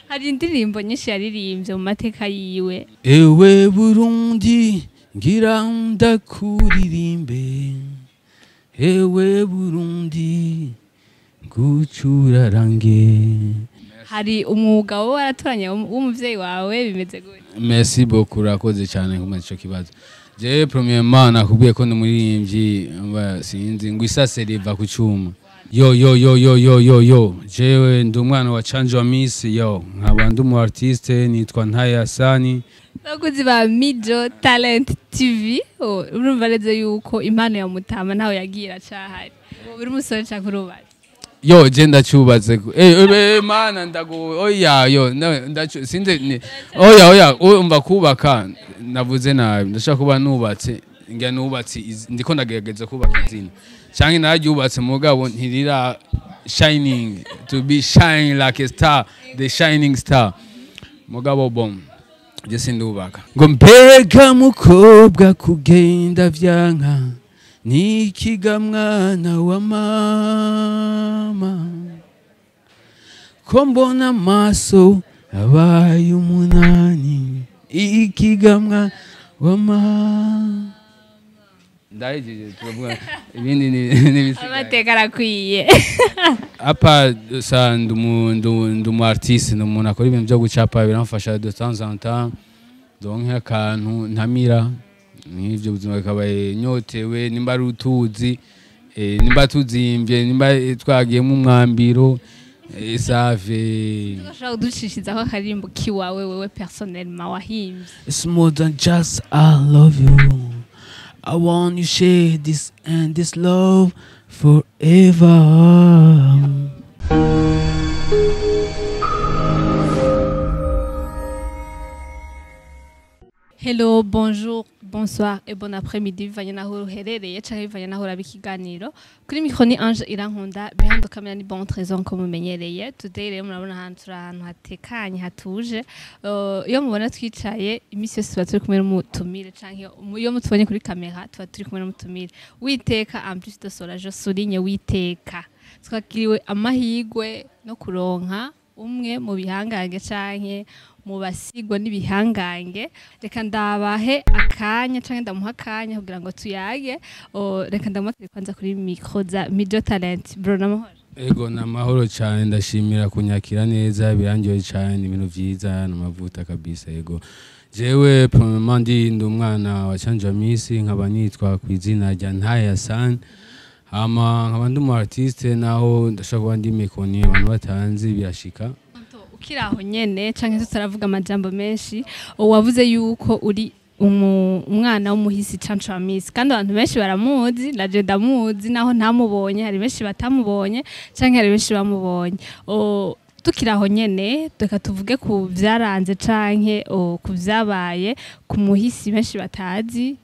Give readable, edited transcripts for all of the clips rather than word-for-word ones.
Hari indirimbo nyinshi yaririmbye mu mateka yiwe. Ewe Burundi ngira ndakuririmbe, ewe Burundi ngucurarange. Hari umwuga wowe waratoranye w'umuvyeyi wawe, bimeze gute? Merci beaucoup, urakoze cyane kumva ico kibazo. Je premièrement nakubwiye ko ndi umuririmbyi, sinzi ngo isase riva ku cuma. Yo yo yo yo yo yo yo, jewe ndi umwana wa Canjo Miss, yo nkaba ndi umu artiste nitwa Ntaye Hasani. Abakozi ba Mijo Talent TV, urumva neza yuko impano ya Mutama ntawe yagiye iracahari. Uri umusore canke urubatse? Yo je ndacubatse, mana ndago, oya yo ndacu sinde, oya oya umva kubaka navuze nabi, ndashaka kuba nubatse, ngira nubatse ndiko ndagerageza kubaka izina canke nararyubatse mugabo ntirira shining to be shine like a star, the shining star, mugabo bon je sindubaka. Ngo mbega mukobwa kugenda vyanka nikiga mwana wa mama, ko mbona amaso abaye umunani, ikiga mwana wa mama. Ndahejeje, turavuga ibindi n'ibisigaye. Amateka arakwiye. Apa sa ndi umu artiste, ndi umuntu akora ibintu byo gucapa, biramfasha de temps en temps, donc akantu ntamira nk'ivyo buzima bikabaye nyotewe, nimba ari utuzi, nimba tuzimvye, nimba twagiyemo umwambiro, save. Urashobora kuducishirizaho akaririmbo kiwawe wewe personnellement wahimbye? It's more than just I love you, I want you share this and this love forever. Hello, bonjour, bonsoir et bon après-midi bivanye naho uherereye canke bivanye naho uraba ikiganiro. Kuri micro ni Ange Irankunda, behind the camera ni Bon Trésor nko mumenyereye. Today rero murabona ahantu turi, ahantu hatekanye hatuje. Iyo mubona twicaye imisi yose tuba turi kumwe n'umutumire, canke iyo mutubonye kuri kamera tuba turi kumwe n'umutumire. Witeka en plus de cela je souligne witeka. Twakiriwe amahigwe no kuronka umwe mu bihangange canke mu basigwa n'ibihangange. Reka ndabahe akanya canke ndamuha akanya kugira ngo tuyage. Reka ndamuhe kwanza kuri micro za Mijo Talent. Bro, namahoro? Ego namahoro cyane, ndashimira kunyakira neza, birangiye cyane, ibintu vyiza n'amavuta kabisa. Ego jewe premièrement ndi umwana wa Canjo Miss, nkaba nitwa ku izina rya Ntaye Hasani, hama nkaba ndi umu artiste, naho ndashaka kuba ndi mekoni abantu batanzi birashika. Ukiri aho nyene canke tutaravuga amajambo menshi, wavuze yuko uri umwana w'umuhisi Canjo Miss, kandi abantu benshi baramuzi, naje ndamuzi naho ntamubonye, hari benshi batamubonye canke hari benshi bamubonye. Tukiri aho nyene reka tuvuge ku vyaranze canke ku vyabaye ku muhisi benshi batazi,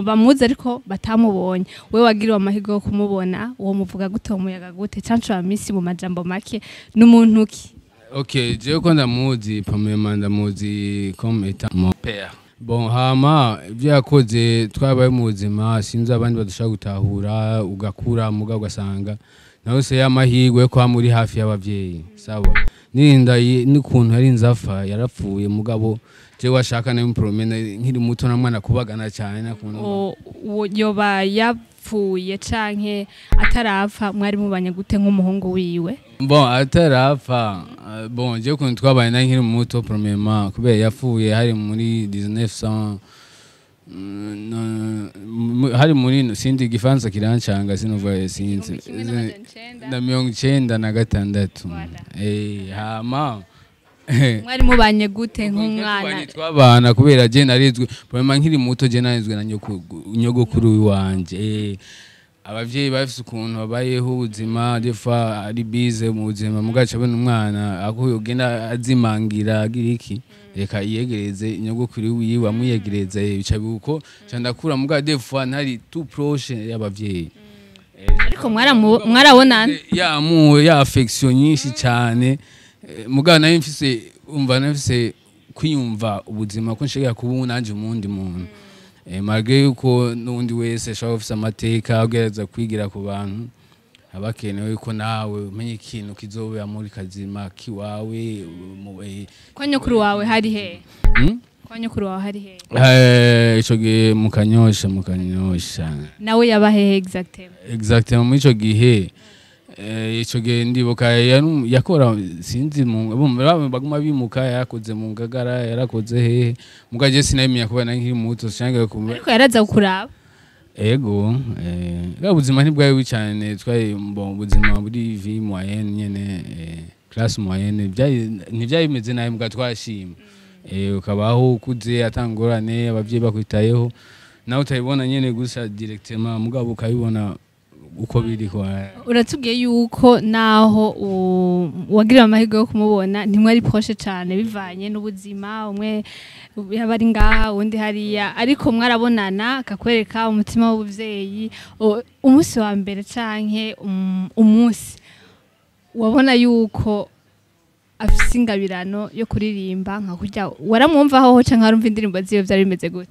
bamuzi ariko batamubonye. Wewe wagiriwe amahirwe yo kumubona, uwo muvuga gute, uwo muyaga gute? Canjo Miss mu majambo make n'umuntu ki? Ok, jewe ko ndamuzi, premièrement ndamuzi comme étant mon père. Bon, hama ibyo yakoze twabaye mu buzima, sinzi abandi badashobora gutahura, ugakura muga ugasanga nawe se y'amahirwe ko muri hafi y'abavyeyi. Sawa, nirinda n'ukuntu yari nzafa yarapfuye, mugabo jewe washaka nayo promene nkiri muto na mwana kubagana cyane nakuntu. Yoba yapfuye canke atarapfa mwari mubanye gute nk'umuhungu wiwe? Bon, atarapfa, bon je ukuntu twabaye nayo nkiri muto premièrement, kubera yapfuye hari muri 1900, hari muri sindi igifaransa kirancanga sinuva sinzi na 96. Hama mwari mubanye gute nk'umwana? Twabana kubera je narizwe premièrement nkiri muto, je narizwe na nyogokuru wanje. Abavyeyi bafise ukuntu babayeho ubuzima, des fois ari bize mu buzima, mugaca abona umwana ako yogenda azimangira agira iki, reka iyegereze nyogokuru wiwe amuyegereze, bica uko ndakura muga des fois ntari tout proche y'abavyeyi. Ariko mwarabonana ya mu ya affection nyinshi cyane, muga nayo mfise umva nafise kwiyumva ubuzima ko nshaka kuba nanje umundi muntu. Malgré yuko n'undi wese ashobora gufisa amateka agerageza kwigira ku bantu, Abakenewe ko nawe umenye ikintu kizobera muri kazima kiwawe. Kwa nyokuru wawe hari he? Hmm? Kwa nyokuru wawe hari he? Ico gihe mu Kanyosha, mu Kanyosha. Nawe yaba hehe exactement? Exactement, muri ico gihe, ico gihe ndibuka yakora, sinzi, mu baguma bimuka, yarakoze mu Ngagara, yarakoze hehe, muga je sinabimenya kubera nari nkiri muto, sinangaye kumva. Ariko yaraza kukuraba? Ego, bwa buzima ntibwari bubi cyane, twari mu buzima buri vie moyenne nyene, classe moyenne, ntivyari bimeze nabi, muga twashima. Ukabaho ukuze atangorane, abavyeyi bakwitayeho, nawe utayibona nyene gusa directement, mugabo ukabibona uko biri kwa. Uratubwiye yuko naho wagira amahirwe yo kumubona, ntimwari proche cane bivanye n'ubuzima, umwe yaba ari ngaha, uwundi hariya, ariko mwarabonana akakwereka umutima w'ubuvyeyi. Umunsi wa mbere canke umunsi wabona yuko afise ingabirano yo kuririmba nka kurya, waramwumva hoho canke warumva indirimbo ziwe, vyari bimeze gute?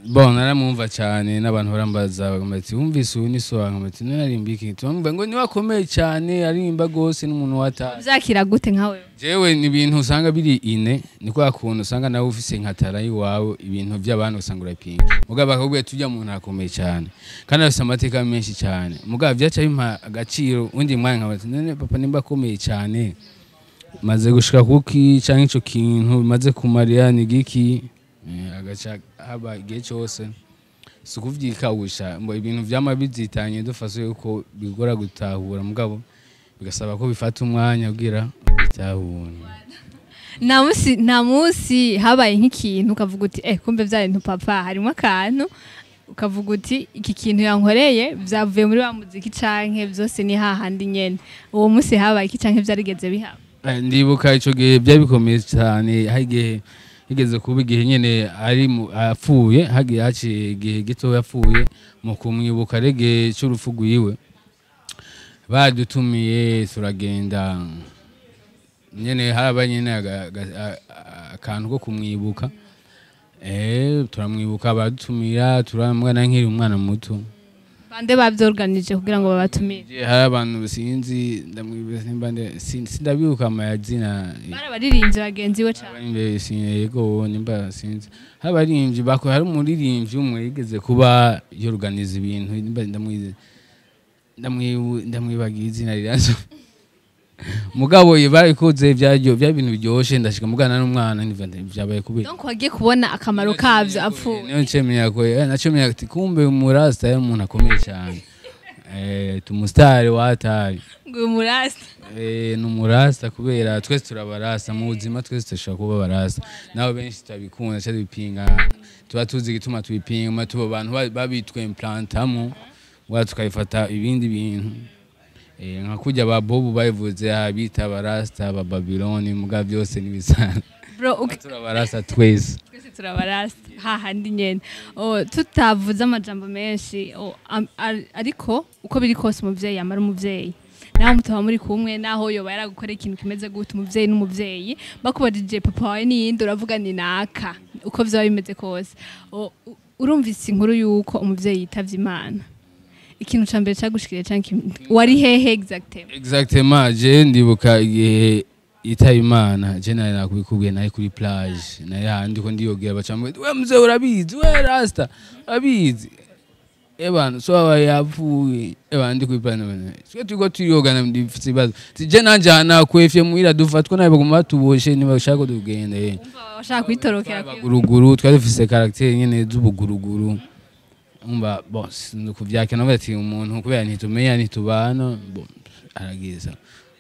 Bon, naramwumva cyane, n'abantu barambaza bati: "Wumvise uyu ni so?" Bati: "None arimba iki?" Tumva ngo niwe akomeye cyane, aririmba gose, n'umuntu wata. Vyakira gute nkawe? Jewe ni ibintu usanga biri ine, ni kwa kuntu usanga nawe ufise nka tara iwawe, ibintu by'abantu usanga urapinga, mugabo bakakubwira tujya muntu akomeye cyane kandi afise amateka menshi cyane, mugabo vyaca bimpa agaciro undi mwanya, nkaba none papa nimba akomeye cyane, maze gushika kuki, canke ico kintu bimaze kumarira ni giki? Agaca haba igihe cyose si ukuvyikawusha ngo ibintu vyama bizitanye, dufase yuko bigora gutahura, mugabo bigasaba ko bifata umwanya kugira bitahure. Nta munsi habaye nk'ikintu ukavuga uti: "Eh, kumbe vya bintu papa harimo akantu", ukavuga uti: "Iki kintu yankoreye vyavuye muri wa muziki", canke vyose ni hahandi nyene? Uwo munsi habaye iki canke vyarigeze bihaba? Ndibuka ico gihe byari bikomeye cyane, hari igihe higeze kuba igihe nyene ari apfuye, hagiye haciye igihe gito yapfuye, mu kumwibuka ari igihe c'urupfu rwiwe, badutumiye turagenda nyene, haraba nyene akantu ko kumwibuka, turamwibuka, badutumira, turamwana nkiri umwana muto. Bande bavyorganije kugira ngo babatumire? Je, hari abantu, sinzi, ndamwibuka nimba sindabibuka amazina. Bari abaririmbyi bagenzi we cane? Abaririmbyi, yego, nimba sinzi, hari abaririmbyi bako, hari umuririmbyi umwe yigeze kuba yorganiza ibintu, nimba ndamwibagiye izina rirazo, mugabo barikoze, byaryo bya bintu biryoshe, ndashika mugana n'umwana niva vyabaye kubera. Donc wagiye kubona akamaro kavyo apfuye? Niyo ncemenya ko nacemenya ati kumbe umurasta yari umuntu akomeye cyane, tumusitari watari. Ngo uyu murasta. Ni umurasta kubera twese turabarasta mu buzima, twese dushobora kuba abarasta, nabo benshi tutabikunda cyangwa tubipinga, tuba tuzi igituma tubipinga, tuba abantu babitwemplantamo wa tukabifata ibindi bintu, nka kurya ba Bobu babivuze, bita abarasta aba Babiloni, muga byose nibisanzwe. Bro, Turabarasta twese. Twese turabarasta hahandi nyene. Oh, tutavuze amajambo menshi, oh, ariko uko biri kose umuvyeyi yamara umuvyeyi, naho mutaba muri kumwe, naho yoba yaragukora ikintu kimeze gute, umuvyeyi n'umuvyeyi. Bakubajije papa wawe niyinde, uravuga ni naka, uko vyaba bimeze kose. Oh, urumvise inkuru yuko umuvyeyi yitavye Imana, ikintu ca mbere cagushikiriye canke wari hehe exactement? Exactement, je ndibuka igihe yitaba Imana, je nari nakubikubwiye, nari kuri plage, nari handi ko ndiyogera, baca bambwira: "We mzee, urabizi, we rasta urabizi, ebana so aba yapfuye." Ebana, ndi kuri plage, twe turiko turiyogana, ndifise ibibazo, je nanje nakwefye muhira, dufatwa nabi, baguma batuboshe, ntibashaka ko tugenda. Umva washaka kwitorokera? Abaguruguru, twari dufise caractère nyene z'ubuguruguru, umva, bon, kuvyakira navuga ati umuntu kubera ntitumenya, ntitubana, bon, arageza.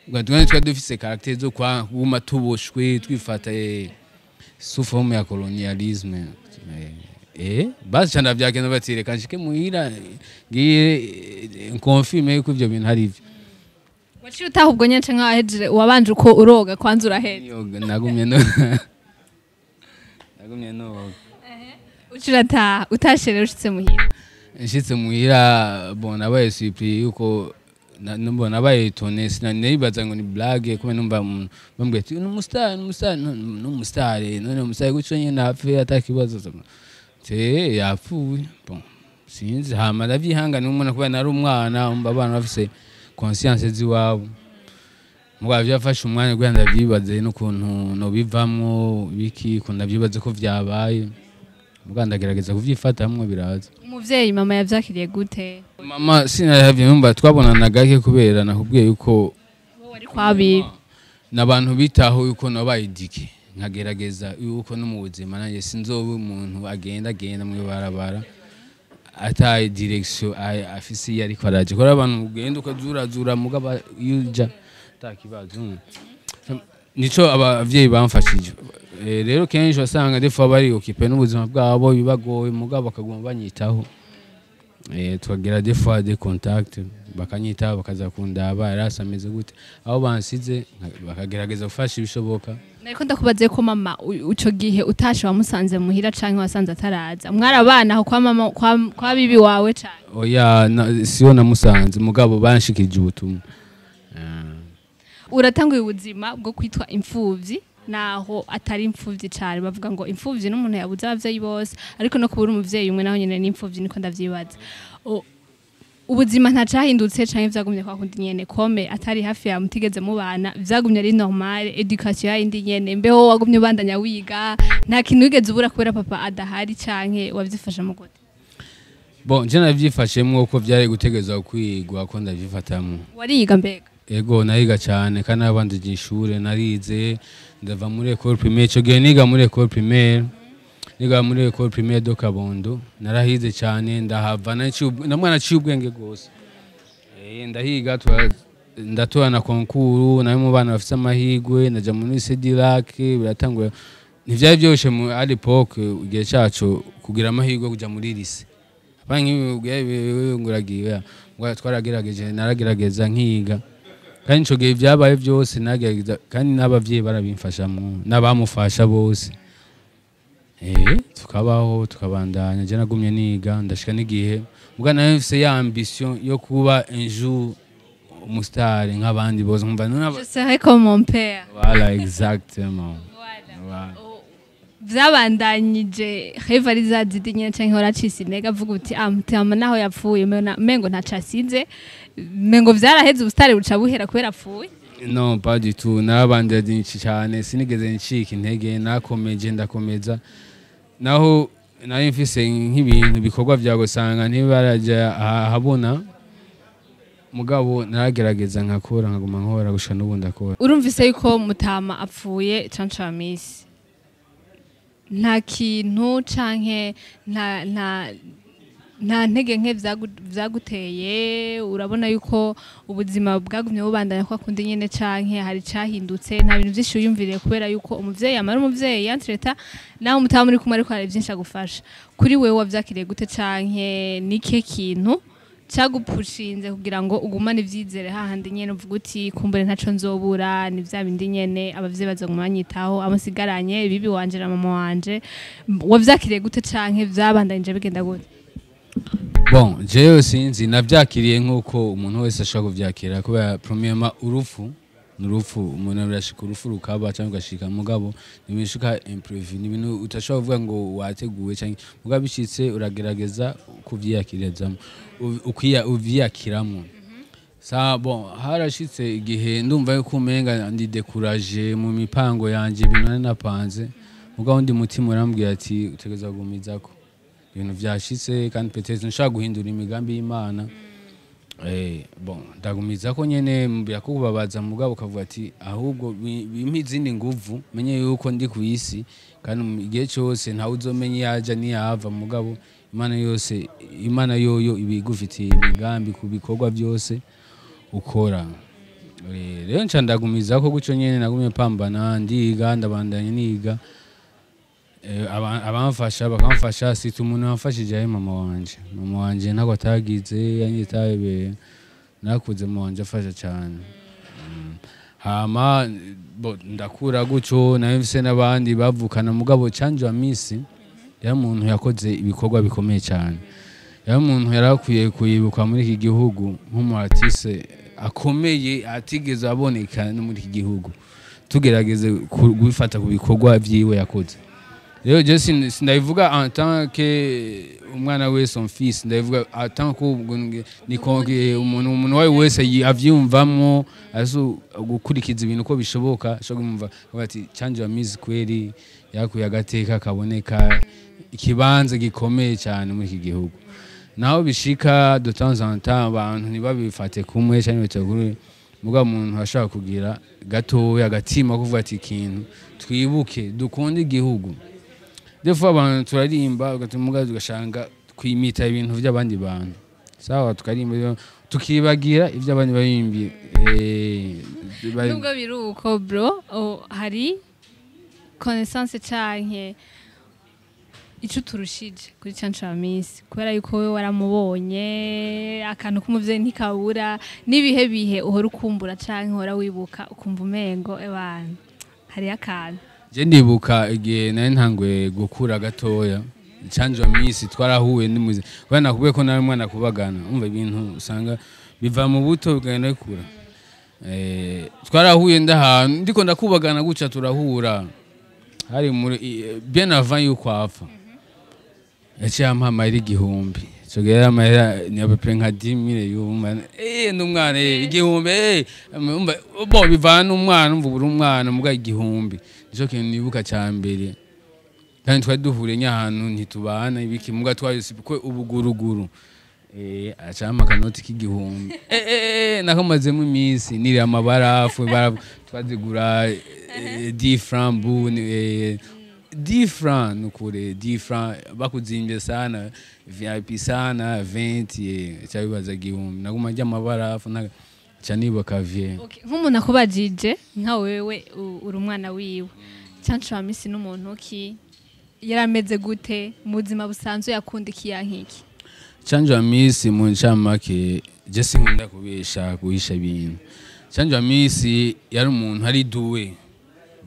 Ubwo twari dufise caractère zo kwa kuguma tuboshwe, twifata sous forme ya colonialisme. Basi ca ndavyakira, ndavuga ati reka nshike muhira ngiye confirme yuko ivyo bintu ari ivyo. Waciye utaha ubwo nyene canke wahejeje, wabanje uko uroga kwanza uraheza? Yoga, nagumye noga. Uciye urataha, utashe rero, ushitse muhira? Nshitse muhira, bon, nabaye surpris yuko numva nabaye étonné, sinanibaza ngo ni blague, kubera numva umuntu bambwiye ati ni umustar, ni umustar, ni umustar, none umustar gutyo nyene apfe atakibazo? Te yapfuye, bon, sinzi, hama ndavyihangana umuntu kubera nari umwana, umva abana bafise Conscience ziwabo mugabo byafashe umwanya kugira ndavyibaze n'ukuntu nobivamwo biki, ukuntu ndavyibaze ko vyabaye, mugabo ndagerageza kuvyifatamwo, biraza. Umuvyeyi mama yavyakiriye gute? Mama sinahavye, numva twabonana gake kubera nakubwiye yuko Wowe wari kwa bibi. N'abantu bitaho yuko nabaye dike, nkagerageza yuko no mu buzima nanjye sinzoba umuntu agenda agenda mw'ibarabara ataye direction, afise iyo ariko araje, kubera abantu ugenda ukazurazura mugabo iyo uja ata kibazo. Nico abavyeyi bamfashije. Rero kenshi wasanga des fois bari occupé n'ubuzima bwabo, bibagoye, mugabo bakaguma banyitaho. Tukagira des fois des contacts, bakanyitaho, bakaza kundaba yarasi ameze gute aho bansize, bakagerageza gufasha ibishoboka. Nariko ndakubaze ko mama ico gihe utashe wamusanze muhira canke wasanze ataraza, mwarabana aho kwa mama kwa bibi wawe cane? Oya, siyo namusanze, mugabo banshikirije ubutumwa. Uratanguye ubuzima bwo kwitwa imfuvyi, naho atari imfuvyi cane. Bavuga ngo imfuvyi n'umuntu yabuze abavyeyi bose, ariko no kubura umuvyeyi umwe naho nyene n'imfuvyi, niko ndavyibaza. Ubuzima nta cahindutse canke vyagumye kwa kundi nyene? Comme atari hafi ya mutigeze mubana, vyagumye ari normal, éducation yindi nyene, mbeho wagumye ubandanya wiga, nta kintu wigeze ubura kubera papa adahari, canke wavyifashe mu gute? Bon, je navyifashemwo ko vyari gutegezwa kwigwa, ko ndavyifatamwo. Wariga mbega? Ego, nariga cyane kandi nabandije ishure, narize ndava muri école primaire. Ico gihe niga muri école primaire, niga muri école primaire do Kabondo. Narahize cyane, ndahava namwana naciye ubwenge gose. Ndahiga, ndatora na concours, nayo mu bana bafise amahirwe, ndaja muri lycée du Lac. Biratangura, ntivyari vyoroshe mu à l'époque, igihe cacu, kugira amahirwe yo kuja muri lycée. Apana nk'ibi nguragiye, twaragerageje, naragerageza nkiga, kandi ico gihe vyabaye vyose nagerageza, kandi n'abavyeyi barabimfashamwo n'abamufasha bose. Tukabaho, tukabandanya. Je nagumye niga, ndashika n'igihe muga nayo mfise ya ambition yo kuba un jour umustar nk'abandi bose, nkumva none. Je serai comme mon père. Voilà, exactement. Voilà. Vyabandanyije rêve ari za zindi nyene, canke waracise intege, avuga uti: "Ah, mutama naho yapfuye mengo ntaco asize, mengo vyaraheze, ubusitari buca buhera kubera apfuye"? Non, pas du tout. Narabandanye cyane, sinigeze ncika intege, nakomeje, ndakomeza. Naho nari mfise nk'ibintu bikorwa vya gusanga ntibaraja ahabona, mugabo naragerageza nkakora, nkaguma nkora gushika n'ubu ndakora. Urumvise yuko mutama apfuye, Canjo Amissi, nta kintu canke nta ntege nke vyaguteye? Urabona yuko ubuzima bwagumye bubandanya kwa kundi nyene, canke hari cahindutse? Nta bintu vyinshi wiyumviriye kubera yuko umuvyeyi amara umuvyeyi yantreta, naho mutaba muri kumwe, ariko hari vyinshi agufasha? Kuri wewe wavyakiriye gute, canke nike kintu cagupushinze kugira ngo ugumane ivyizere hahandi nyene, uvuga uti: "Kumbure ntaco nzobura, ni vya bindi nyene, abavyeyi bazoguma banyitaho, abo nsigaranye bibi wanje na mama wanje"? Wavyakiriye gute, canke vyabandanije bigenda gute? Bon, jewe sinzi, navyakiriye nk'uko umuntu wese ashobora kuvyakira, kubera premièrement urupfu ni urupfu. Umuntu birashika urupfu rukaba cyangwa ugashika, mugabo ntibishika imprévu, ni ibintu utashobora kuvuga ngo wateguwe cyangwa, mugabo bishitse uragerageza kuvyiyakirizamo, uvyiyakiramwo. Sa bon, harashitse igihe ndumva yuko umenga ndi découragé mu mipango yanje, ibintu nari napanze, mugabo undi mutima urambwira ati: "Utegerezwa kugumizako, ibintu vyashitse, kandi peut-être nshobora guhindura imigambi y'Imana." Bon, ndagumiza ko nyene, birakubabaza, mugabo ukavuga ati: "Ahubwo bimpe izindi nguvu, menye yuko ndi ku isi, kandi mu igihe cyose ntawe uzomenya iyo aja n'iyava, mugabo Imana yose, Imana yoyo ibigufitiye imigambi ku bikorwa byose ukora." Rero nca ndagumiza ko gutyo nyene, nagumye pambana, ndiga, ndabandanya niga. Abamfasha bakamfasha, sita umuntu wamfashije ari mama wanje. Mama wanje ntabwo atagize yanyitaye, nakuze mama wanje afasha cyane. Hama bo, ndakura gutyo, nawe mfise n'abandi bavukana, mugabo Canjo Amissi yari umuntu yakoze ibikorwa bikomeye cyane, yari umuntu yari akwiye kuyibuka muri iki gihugu nk'umu artiste akomeye atigeze aboneka no muri iki gihugu, tugerageze kubifata ku bikorwa vyiwe yakoze. Rero je sindabivuga en tant que umwana we, son fils, ndabivuga en tant que ni umuntu, umuntu wawe wese avyumvamwo azo gukurikiza ibintu uko bishoboka, ashobora kumva avuga ati Canjo Amissi kweri yakuye agateka kaboneka, ikibanza gikomeye cyane muri iki gihugu. Naho bishika de temps en temps abantu ntibabifate kumwe cyangwa bitegure, mugabo umuntu ashobora kugira gatoya agatima kuvuga ati ikintu twibuke, dukunde igihugu. Des fois abantu turarimba ugatuma ugashanga kwimita ibintu by'abandi bantu, sawa, tukarimba tukibagira ibyo abandi barimbi. Nubwo biri uko bro, hari connaissance canke ico turushije kuri Canjo Amissi, kubera yuko wewe waramubonye, akantu k'umuvyeyi ntikabura. N'ibihe bihe uhora ukumbura canke uhora wibuka ukumva umengo ebana hariyo akantu? Je ndibuka igihe nari ntanguye gukura gatoya, Canjo Amissi twarahuye ndimuze, kubera nakubwiye ko nari umwana kubagana, umva ibintu usanga biva mu buto bikagenda bikura. Twarahuye ndahantu ndiko ndakubagana guca turahura, hari muri bien avant yuko apfa. Yaciye ampa amahera 1000. Ico gihe yari amahera ni à peu près nka 10 000 yumva n'umwana 1000, umva bo bivana n'umwana, umva uri umwana muga 1000 nico kintu nibuka ca mbere. Kandi twari duhuriye nyahantu ntitubana ibiki, muga twari ko ubuguruguru, aca ampa akanoti k'1000, nakamazemo iminsi niriye amabarafu, ibarafu twazigura 10 francs bu 10 francs, nukure 10 francs bakuzimbye sana, VIP sana 20, cyabibaza 1000 naguma njya amabarafu ca nibuka vie. Okay, nk'umuntu akubajije nka wewe uri umwana wiwe, Canjo Amissi n'umuntu ki, yarameze gute mu buzima busanzwe, yakunda iki, yankiki? Canjo Amissi mu ncamake, je sinkunda kubesha, guhisha ibintu. Canjo Amissi yari umuntu ari doué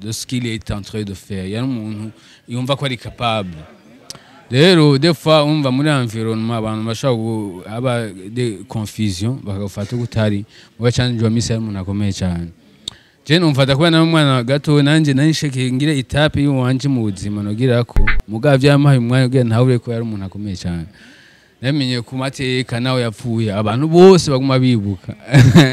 de ce qu'il est en train de faire, yari umuntu yumva ko ari capable. Rero des fois umva muri environnement abantu bashobora aba des confusion bakagufata uko utari, muga Canjo Amissi yari umuntu akomeye cyane. Je numfata kubera nawe umwana gato nanje nari ngire étape y'uwanje mu buzima nogira ko muga vyampaye umwanya kugira ntahure ko yari umuntu akomeye cyane. Namenye ku mateka nawe yapfuye abantu bose baguma bibuka.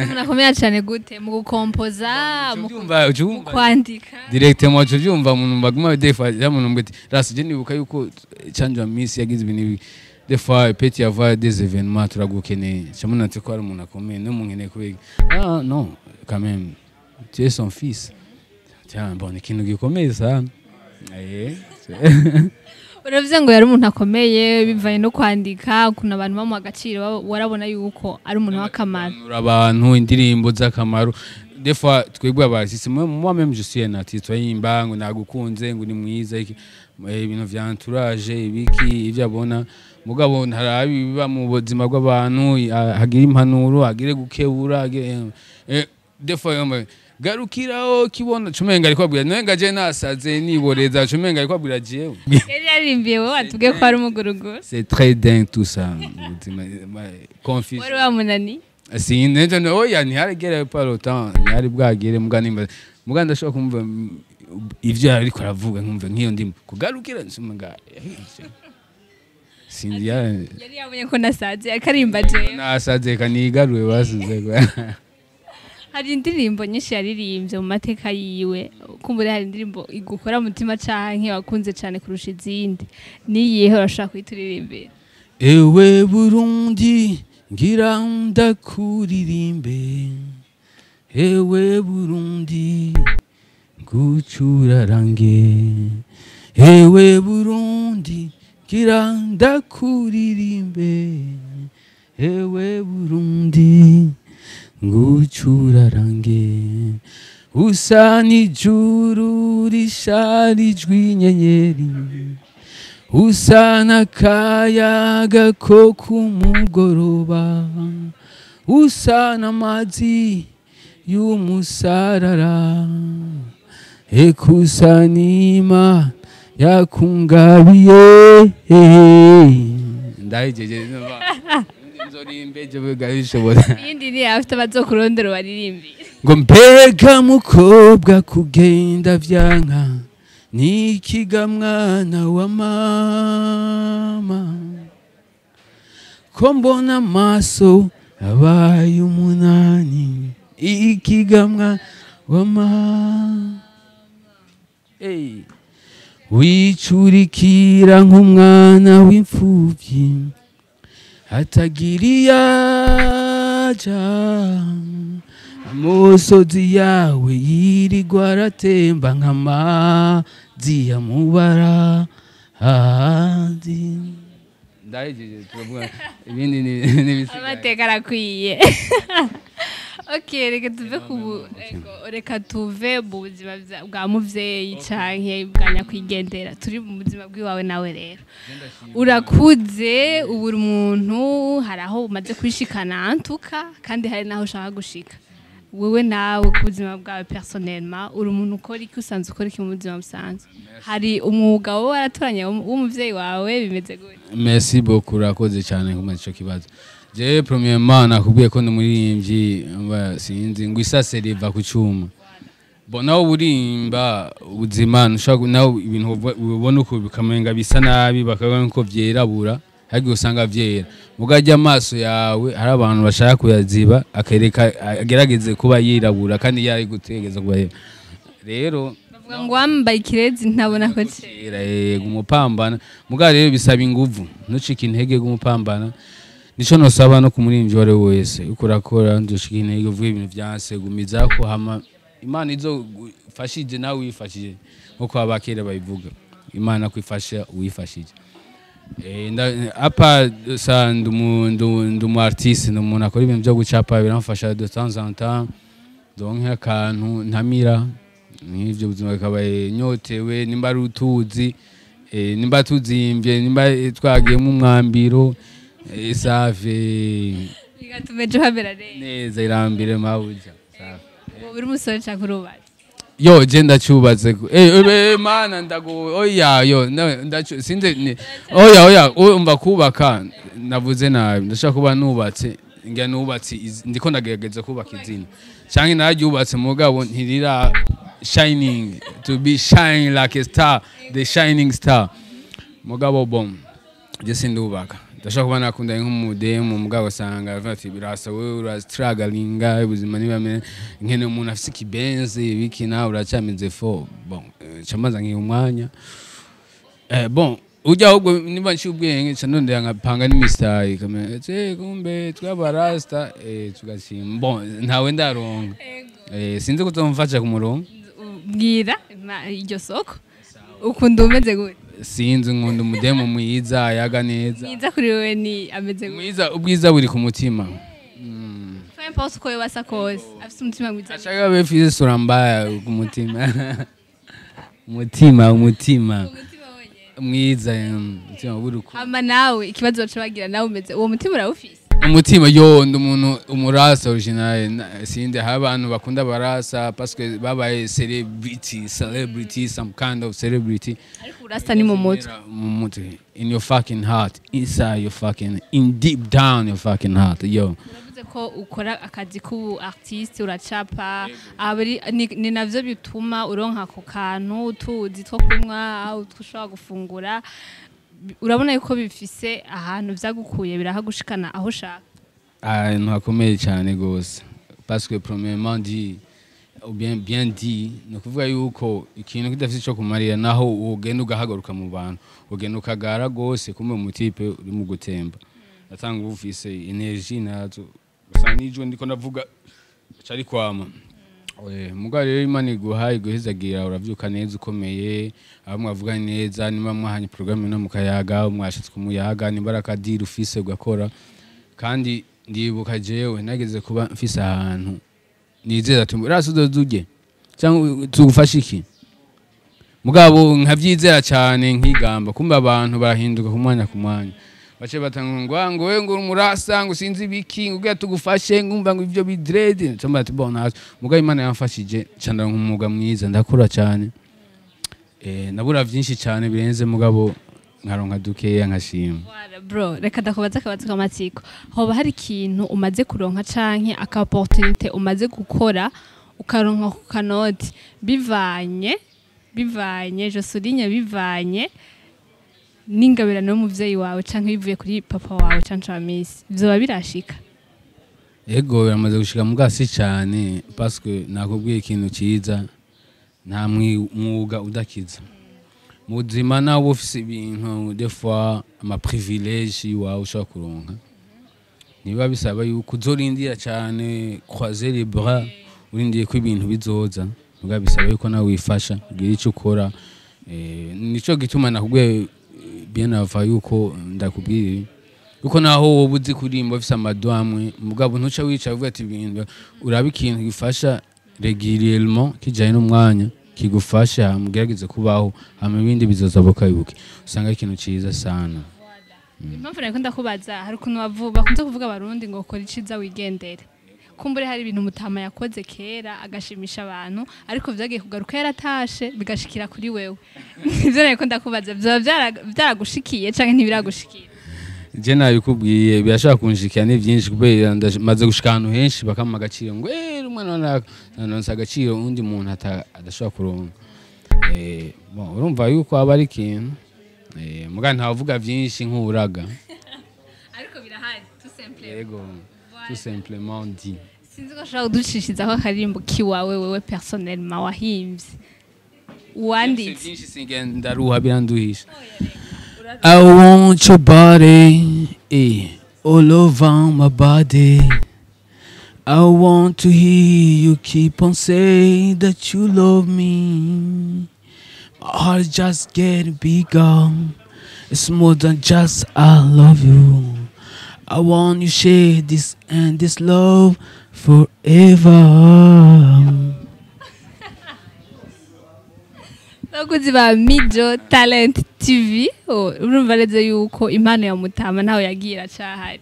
Umuntu akomeye cyane gute? Mu gukompoza, mu Ubyumva, ubyumva kwandika? Directement ubyumva umuntu baguma des fois ya muntu mbeti rasi. Je nibuka yuko Canjo Amissi yagize ibintu ibi, des fois peut y avoir des événements turagukeneye, chamuna ati ko ari umuntu akomeye no munkeneye kubega. Ah non, quand même tu es son fils, tiens bon, ikintu gikomeye sana. Uravuze ngo yari umuntu akomeye bivanye no kwandika, ukuntu abantu bamuha agaciro, warabona yuko ari umuntu w'akamaro. Abantu indirimbo z'akamaro, des fois twebwe abasisi, moi même je suis un artiste, twayimba ngo nagukunze, ngo ni mwiza iki, ibintu vya entourage ibiki ivyo abona, mugabo ntarabi biba mu buzima bw'abantu, hagira impanuro, hagire gukebura, hagire des fois yomba garukiraho kibona cumenga ariko abwira nenga je nasaze niboreza, cumenga ariko abwira jewe. Yari yarimbiye wowe, watubwiye ko ari umuguruguru. C'est très dingue tout ça, ubuzima confusion. Wari wamunani? Sinzi, oya, ntiharigere pas le temps, ntihari bwagere, muga nimba muga ndashobora kumva ivyo ariko aravuga, nkumva nk'iyo ndimo kugarukira nsuma sinzi Yari yabonye ko nasaze akarimba jewe. Nasaze kanigaruwe basize. Hari indirimbo nyinshi yaririmbye mu mateka yiwe, kumbure hari indirimbo igukora mutima canke wakunze cane kurusha izindi, niyihe? Urashaka kuyituririmbira? Ewe Burundi, ngira ndakuririmbe, ewe Burundi ngucurarange, ewe Burundi ngira ndakuririmbe, ewe Burundi ngucurarange, usa n'ijuru risharijwe inyenyeri, usa n'akayaga ko ku mugoroba, usa n'amazi y'umusarara, ekusa n'Imana yakungabiye. Ndahejeje, nzorimbe ejo bishobora. Iyindi ni afite abazokurondera baririmbira. Ngo mbega mukobwa kugenda vyanka. Nikiga mwana wa mama, ko mbona amaso abaye umunani. Ikiga mwana wa mama. Hey. Wicurikira nk'umwana w'imfuvyi atagira iyaja, amosozi yawe yirirwa aratemba nk'amazi ya mubara handi. Ndahejeje, turavuga ibindi n'ibisigaye. Amateka arakwiye. Okay, reka tuve ku ego, reka tuve mu buzima bwa muvyeyi canke bwa nyakwigendera, turi mu buzima bw'iwawe nawe. Rero urakuze ubu, uri umuntu, hari aho umaze kwishikana antuka, kandi hari n'aho ushaka gushika. Wewe nawe ku buzima bwawe personnellement, uri umuntu ukora iki? Usanzwe ukora iki mu buzima busanzwe? Hari umwuga wowe waratoranye w'umuvyeyi wawe? Bimeze gute? Merci beaucoup, urakoze cyane kumva ico kibazo. Je premièrement nakubwiye ko ndi umuririmbyi, mba sinzi ngo isase riva ku cuma. Bon, nawe urimba ubuzima ntushobora nawe ibintu ubona uko bikamenga bisa nabi, bakabona ko vyerabura, ariko usanga vyera. Mugajya amaso yawe hari abantu bashaka kuyaziba, akereka agerageze kuba yirabura kandi yari gutegeza kuba yera. Rero bavuga ngo wambaye ikirezi ntabona ko cera. Yera, yego, umupambana. Mugabo rero bisaba inguvu, ntucike intege gumupambana. Nico nosaba no kumuririmbyi uwo ari we wese uko urakora, ntucike intege uvuge ibintu vyanse, gumiza ko hama Imana izo gufashije nawe wifashije, nkuko abakera babivuga, Imana kwifasha uwifashije. Apa sa ndu artiste, ndi umuntu akora ibintu byo gucapa, biramfasha de temps en temps, donc akantu ntamira nk'ivyo buzima bikabaye nyotewe, nimba ari utuzi, nimba tuzimvye, nimba twagiyemo umwambiro, save. Bigatuma ejo hamera neza. Neza, irambire mabuja, safi. Ubu uri umusore canke urubatse? Yo, je ndacubatse. Mana ndago, oya yo ndacu sinze oya oya, umva, kubaka navuze nabi. Ndashaka kuba nubatse, ngira nubatse ndiko ndagerageza kubaka izina, canke nararyubatse mugabo ntirira shining to be shine like a star, the shining star. Mugabo bon, je sindubaka. Ndashaka kuba nakundanye nk'umudemu, mugabo usanga avuga ati birasa, wewe urastrugglinga ubuzima, niba nkene umuntu afise ikibenzi biki, nawe uracyameze fo. Bon, camaza nkiha umwanya. Bon, ujya ahubwo niba nciye ubwenge nca ndondera nkapanga n'imisitari kamera kumbe twabarasta, tugashima. Bon, ntawe ndaronka. Sinzi ko uzomfasha ku murongo. Mbwira iryo soko, ukunda umeze gute? Sinzi, nkunda umudemu mwiza, ayaga neza. Mwiza kuri wewe ni ameze gute? Mwiza, ubwiza buri ku mutima. Peu importe uko yoba asa kose, afise umutima mwiza. Ashaka abe afise sura mbaya, ku mutima, umutima, umutima. Umutima wonyene. Mwiza, umutima w'urukundo. Hama nawe ikibazo baca bagira, nawe umeze, uwo mutima urawufise? Umutima yo, ndi umuntu umurasa original. Sindi hari abantu bakunda barasa parce que babaye celebrity, celebrity, some kind of celebrity. Ariko urasa ni mu mutwe. Mu mutwe, in your fucking heart, inside your fucking, in deep down your fucking heart, yo. Uravuze ko ukora akazi k'ubu artiste, uracapa, abari ni navyo bituma uronka ako kantu, utuzi two kunywa, utwo ushobora gufungura. Urabona yuko bifise ahantu vyagukuye, birahagushikana aho ushaka? Ahantu hakomeye cyane gose, parce que premièrement dit ou bien bien dit, ni ukuvuga yuko ikintu kidafite ico kumarira, naho ugenda ugahaguruka mu bantu, ugenda ukagara gose, kumbe umutipe uri mu gutemba atanga, uba ufise energy nazo, gusa n'ijwi ndiko ndavuga cari kwama. Mugabo rero Imana iguha iguhezagira, uravyuka neza ukomeye, abo mwavuganye neza, niba mwahanye porogaramu no mukayaga, mwashitse kumuyaga, nimba ari akadiri ufise ugakora. Kandi ndibuka jewe nageze kuba mfise ahantu nizera ati rasi uzoza cyangwa tugufashe iki, mugabo nkavyizera cyane nkigamba, kumbe abantu barahinduka ku mwanya ku mwanya, bace batanga ngo ngo wewe ngo uri umurasa, ngo sinzi ibiki, ngo ugira tugufashe, ngumva ngo ivyo bidrede cyangwa ati bon, nazo. Mugabo Imana yamfashije cyane, nk'umwuga mwiza, ndakura cyane. Nabura vyinshi cyane birenze, mugabo nkaronka dukeya nkashima. Voilà, bro, reka ndakubaza akabazo k'amatsiko. Hoba hari ikintu umaze kuronka canke aka opportunité umaze gukora, ukaronka ku kanoti bivanye Bivanye, je souligne, bivanye n'ingabirano y'umuvyeyi wawe canke bivuye kuri papa wawe canke wa Miss, vyoba birashika? Ego, biramaze gushika, muga si cyane, parce que nakubwiye ikintu cyiza: nta mwuga udakiza mu buzima. Nawe ufise ibintu, des fois ama privilège iwawe ushobora kuronka, niba bisaba yuko uzorindira cyane, croiser les bras, urindiye ko ibintu bizoza, muga bisaba yuko nawe wifasha, ugira icyo ukora. Nico gituma nakubwiye bien avant yuko ndakubwira ibi, kuko naho wowe uzi kuririmba, ufise amado amwe, mugabo ntuca wicara uvuga ati ibintu, uraba ikintu gifasha régulièrement, kijanye n'umwanya, kigufasha, mugerageze kubaho, hama ibindi bizoza bukabibuke, usanga ari ikintu ciza sana. Impamvu nariko ndakubaza, hari ukuntu bakunze kuvuga abarundi ngo kora iciza wigendere. Kumbure hari ibintu mutama yakoze kera agashimisha abantu, ariko vyagiye kugaruka yaratashe, bigashikira kuri wewe. Nivyo nariko ndakubaza, vyoba vyaragushikiye canke ntibiragushikiye? Je nabikubwiye, birashobora kunshikira, ni byinshi, kubera maze gushika ahantu henshi bakampa agaciro, ngo umwana naronse agaciro undi muntu adashobora kuronka. Bon, urumva yuko aba ari ikintu, muga ntavuga byinshi nk'uraga. Ariko birahari, tout simplement. Yego, tout simplement dit. Sinzi ko ushobora kuducishirizaho akaririmbo kiwawe wewe personnellement wahimvye, wanditse. Byinshi, singenda ndaruha, biranduhisha. I want your body, all over my body. I want to hear you keep on saying that you love me. My heart is just getting bigger. It's more than just I love you. I want you share this and this love forever. Abakozi ba Mijo Talent TV, oh, urumva neza yuko impano ya mutama ntaho yagiye, iracahari.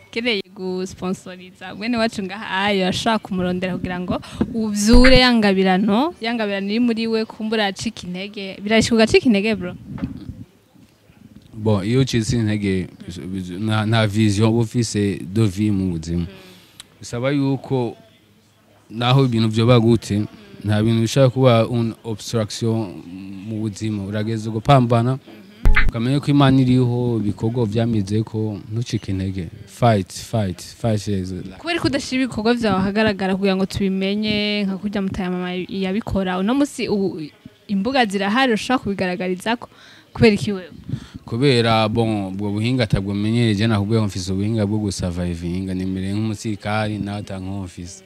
Ukeneye gusponsoriza mwene wacu ngaha ayo, ashaka kumurondera kugira ngo uvyure yangabirano iri muri we. Kumbura acika intege, birashika ugacika intege, bro? Bon, iyo ucitse intege, nta vision uba ufise de vie mu buzima. Bisaba yuko naho ibintu vyoba gute, nta bintu bishobora kuba une obstruction mu buzima. Urageza gupambana, ukamenya ko Imana iriho, ibikorwa vyamizeko, ntucike intege, fight, fight, fight is life. Kubera ko udashira ibikorwa vyawe ahagaragara kugira ngo tubimenye nka kurya mutaya mama yabikora, uno musi ubu imbuga zirahari, ushobora kubigaragarizako, kubera iki wewe? Kubera, bon, ubwo buhinga atabwo menyereye. Nakubwiye ko mfise ubuhinga bwo gusurvivinga, nimereye nk'umusirikari, nawe atankomfise.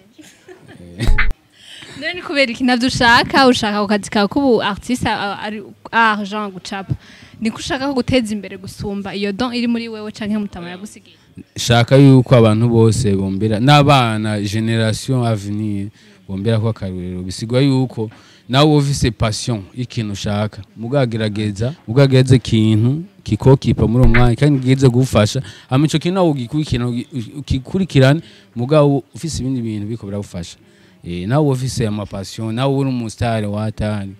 None ni kubera iki navyo ushaka? Ushaka ku kazi kawe k'ubu artiste, ari argent, gucapa, niko ushaka ko guteza imbere gusumba iyo don iri muri wewe canke mutama yagusigiye? Shaka yuko abantu bose bombera, n'abana, génération à venir, bombera ko akarorero. Bisigwa yuko nawe ufise passion y'ikintu ushaka, mugagerageza, mugagerageza ikintu kikokipa muri uwo mwanya kandi kigize gufasha, hama ico kintu nawe ugikurikirana, ukikurikirane, mugabo ufise ibindi bintu biko biragufasha. Nawe ufise ama passion, nawe uri umustar watari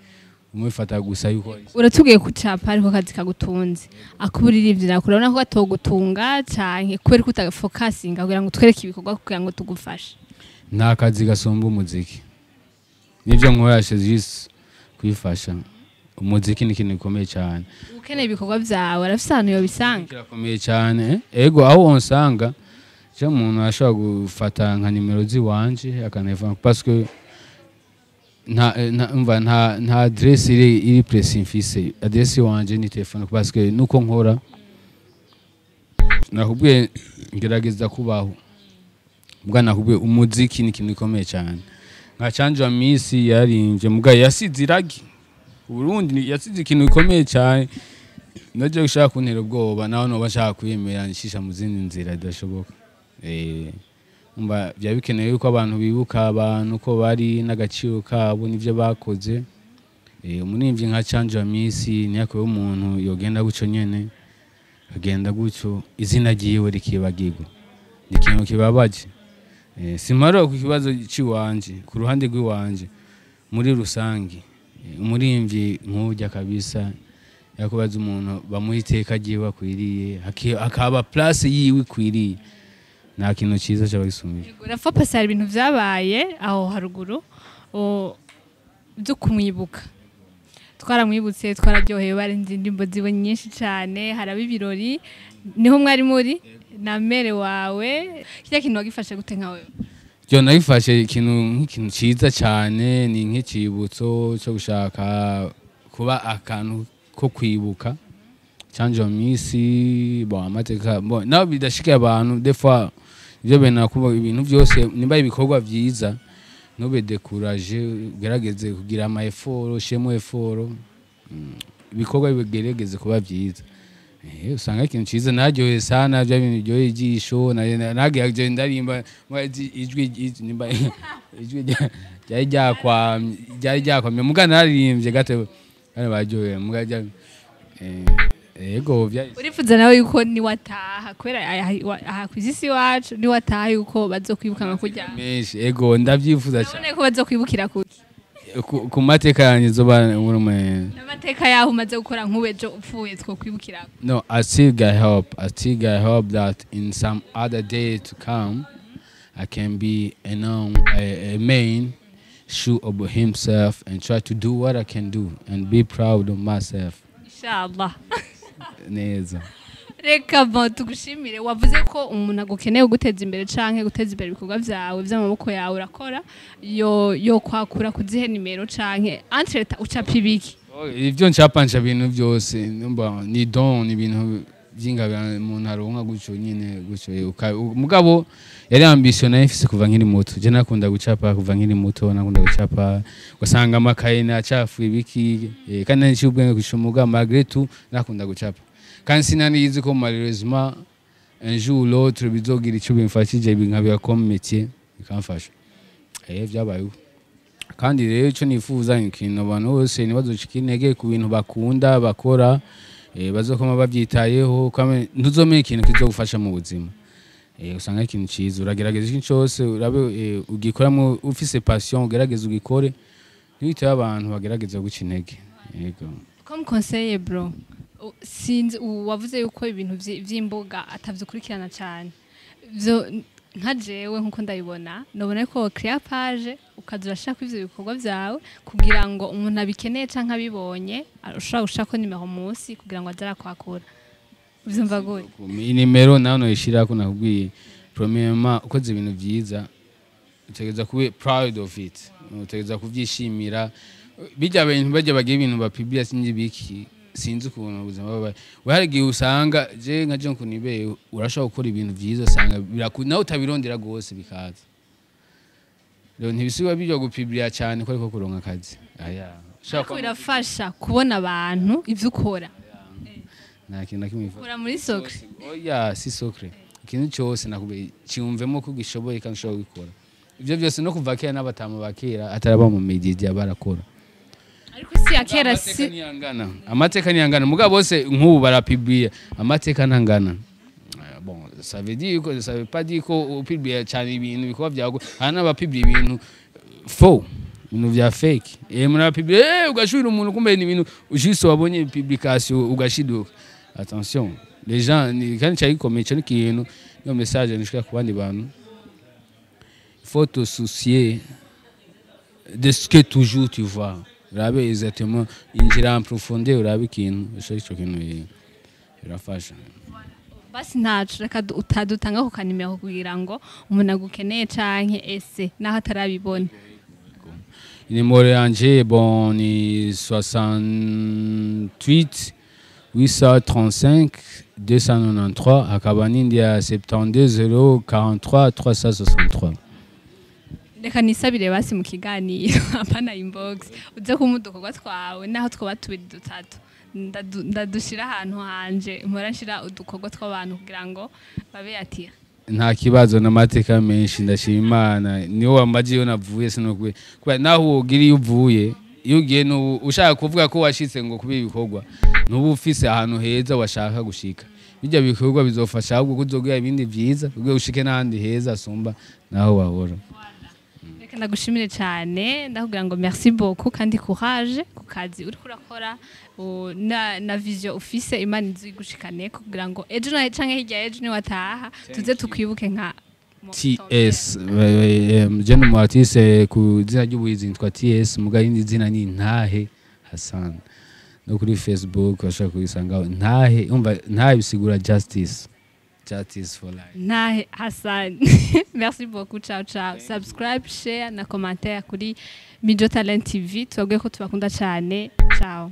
umufata gusa yuko Uratubwiye kucapa ariko akazi kagutunze, akuburirimbyi urabona ko gatogutunga, canke kubera ko utafokasinga kugira ngo twereke ibikorwa kugira ngo tugufashe? Nta kazi gasumba umuziki, nibyo nkoresha juste kwifasha. Umuziki ni ikintu gikomeye cyane. Ukeneye ibikorwa vyawe arafise ahantu yobisanga? Kirakomeye cyane. Ego, aho wonsanga je, umuntu ashobora gufata nka nimero ziwanje akaneva, parce que nta umva, nta adresse iri précis mfise. Adresse wanje ni telefone, parce que nuko nkora, nakubwiye ngerageza kubaho. Mbwa nakubwiye, umuziki ni ikintu gikomeye cyane. Nka Canjo Misi yarimbye, mbwa yasize iragi Uburundi, yasize ikintu gikomeye cyane. Naje gushaka kuntera ubwoba, naho noba nshaka kwiyemera nshisha mu zindi nzira idashoboka. Umva, byaba bikenewe yuko abantu bibuka abantu ko bari n'agaciro kabo n'ivyo bakoze. Umuririmbyi nka Canjo Misi ntiyakwiye umuntu yogenda gutyo nyene, agenda gutyo, izina ryiwe rikibagirwa, ni ikintu kibabaje. Simara ku kibazo ciwanje, ku ruhande rw'iwanje muri rusange, umuririmbyi nk'urya kabisa yakubaza umuntu bamuha iteka ryiwe akwiriye, akaba place yiwe ikwiriye, nta kintu cyiza cyaba gisumije. Urapfa pasi, hari ibintu vyabaye aho haruguru byo kumwibuka. Twaramwibutse, twararyohewe, barinze indirimbo ziwe nyinshi cyane, haraba ibirori, niho mwari muri na mère wawe. Kirya kintu wagifashe gute nka wewe? Byo nabifashe ikintu nk'ikintu ciza cyane, ni nk'icibutso cyo gushaka kuba akantu ko kwibuka canje misi. Bon, amateka, bon, naho bidashikiye abantu, des fois ivyo bena kuba ibintu byose, nimba ibikorwa vyiza, ntube découragé, ugerageze kugira ama effort, ushiremo effort, ibikorwa bigerageze kuba vyiza. Usanga ikintu ciza naryohe sana, bya bintu biryoheye ijisho. Nagerageje ndarimba ijwi nimba ijwi ryari ryakwamye, muga naririmbye gato kandi baryohewe muga yego Urifuza nawe yuko niwataha, kubera aha kw'isi iwacu, niwataha yuko bazokwibuka nka kurya? Menshi, ego, ndavyifuza cyane. Urabona ko bazokwibukira kuki? Ku mateka yanjye zoba urume. N'amateka yaho umaze gukora, nk'ubu ejo upfuye twokwibukira? No, I still got hope. I still got hope that in some other day to come, I can be a man sure about himself and try to do what I can do and be proud of myself. Inshallah. Neza. Reka bon, tugushimire. Wavuze ko umuntu agukeneye guteza imbere canke guteza imbere ibikorwa vyawe vy'amaboko yawe urakora, yo kwakura kuzihe nimero, canke entre ucapa ibiki? Oh, ivyo ncapa, nca ibintu byose. Numva ni don, ni ibintu by'ingabire umuntu aronka gutyo nyine gutyo. Mugabo yari ambition nayo mfise kuva nkiri muto. Je nakunda gucapa kuva nkiri muto, nakunda gucapa, ugasanga amakaye nacafuye ibiki, kandi nari nciye ubwenge kwisha. Malgré tout nakunda gucapa, kandi sinanizi ko malheureusement un jour ou l'autre bizogira ico bimfashije, binkabira comme métier, bikamfasha. Vyabayeho. Kandi rero icyo nifuza ni ikintu abantu bose ntibazocike intege ku bintu bakunda bakora, bazokoma babyitayeho. Ntuzomenya ikintu kizogufasha mu buzima. Usanga ari ikintu ciza, uragerageza ikintu cyose urabe, ugikoramo ufise passion, ugerageze ugikore, ntiwiteho abantu bagerageza guca intege. Yego. Comme conseiller, bro, sinzi, wavuze yuko ibintu vy'imbuga atavyukurikirana cyane. Vyo nka jewe nkuko ndabibona, nobona ko créer page, ukaza urashaka ivyo bikorwa vyawe kugira ngo umuntu abikeneye canke abibonye, ushobora gushaka nimero munsi kugira ngo aze arakwakura. Uvyumva gute? Inimero nawe noyishirako. Nakubwiye, premièrement ukoze ibintu vyiza utegereza kuba proud of it, utegereza kuvyishimira. Bijya bintu bajya bagira ibintu bapiblia, sinzi biki, sinzi ukuntu ubuzima buba. Hari igihe usanga je nka je ukuntu ibeye, urashobora gukora ibintu vyiza, usanga nawe utabirondera gose bikaza. Rero ntibisiba bijya gupiblia cyane ko ariko kuronka akazi aya. Ariko birafasha kubona abantu ivyo ukora. Nta kintu na kimwe bifasha. Ukora muri secret. Oya, si secret. Ikintu cyose nakubwiye, cyumvemo ko gishoboye kandi ushobora gukora ivyo byose. No kuva kera n'abatamu ba kera ataraba mu media barakora. Ariko si ya kera. Amateka Si ntiyangana, amateka ntiyangana. Mugabo bose nk'ubu barapiblia, amateka ntangana. Bon, ça veut dire que ça veut pas dire ko upiblia cyane ibintu bikorwa byawe. Hari n'abapiblia ibintu faux, ibintu vya fake. Murapiblia, ugashira umuntu, kumbe ni ibintu juste wabonye publication ugashiduka. Attention les gens, ni kandi cyari gikomeye. Cyo ni ikintu, niyo message nishika ku bandi bantu: il faut te soucier de ce que toujours tu vois, urabe exactement, injira en profondeur, urabe ikintu ushaka, ico kintu birafasha. Basi ntacu, reka utadutanga ku kanimero kugira ngo umuntu agukeneye canke ese naho atarabibona. Nimero yanje, bon, ni 68 835 293, hakaba n'indi ya 72 043 363. Reka nisabire basi mu kiganiro, apana inbox, uze kumpa udukorwa twawe, naho twoba tubiri dutatu. Ndadushira ahantu hanje mpora nshira udukorwa tw'abantu kugira ngo babe atira. Nta kibazo, n'amateka menshi. Ndashima Imana niwo wambaje iyo navuye. Sinokwe kubera naho ugira iyo uvuye, iyo ugiye n'ubu ushaka kuvuga ko washitse ngo kuba ibikorwa, nubu ufise ahantu heza washaka gushika. Bijya bikorwa bizofasha ahubwo kuzogira ibindi vyiza kugira ushike n'ahandi heza asumba naho wahora. Reka ndagushimire cyane, ndakubwira ngo merci beaucoup kandi courage ku kazi uriko urakora, na vision ufise. Imana izigushikane kugira ngo ejo na canke hirya ejo niwataha tuze tukwibuke nka TS, je ni umu artiste ku izina ry'ubuhizi nitwa TS, muga irindi zina ni Ntahe Hassan. No kuri Facebook bashobora kuyisangaho. Ntahe, umva, Ntahe bisigura justice, justice for life. Ntahe Hassan, merci beaucoup. Ciao ciao. Subscribe, share na commentaire kuri Mijo Talent TV. Tubabwiye ko tubakunda cyane. Ciao.